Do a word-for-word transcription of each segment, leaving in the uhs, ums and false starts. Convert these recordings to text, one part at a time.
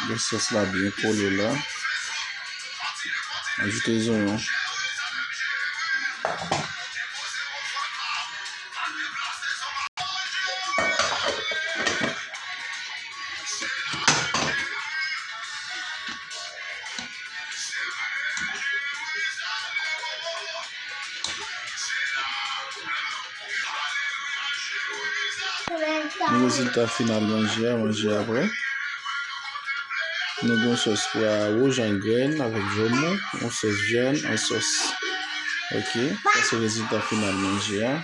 Gen sòs la byen kole la. Ajoute zonyon. Men rezilta final manje a, manje a prè. Nou gen yon sòs pwa wouj an grenn avèk jomon, yon sòs vyann an sòs. Ok, sa se rezilta final manje a.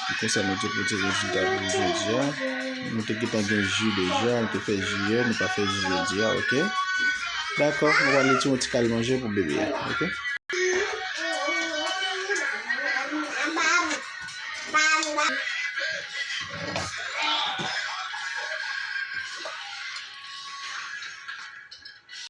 E konsa nou te pote rezilta pou jodi a. Nou te gentan gen ji deja, nou te fè ji yè, nou pa fè ji jodi a, ok? Dakò, nou pral retire yon ti kal manje pou bebe a, ok?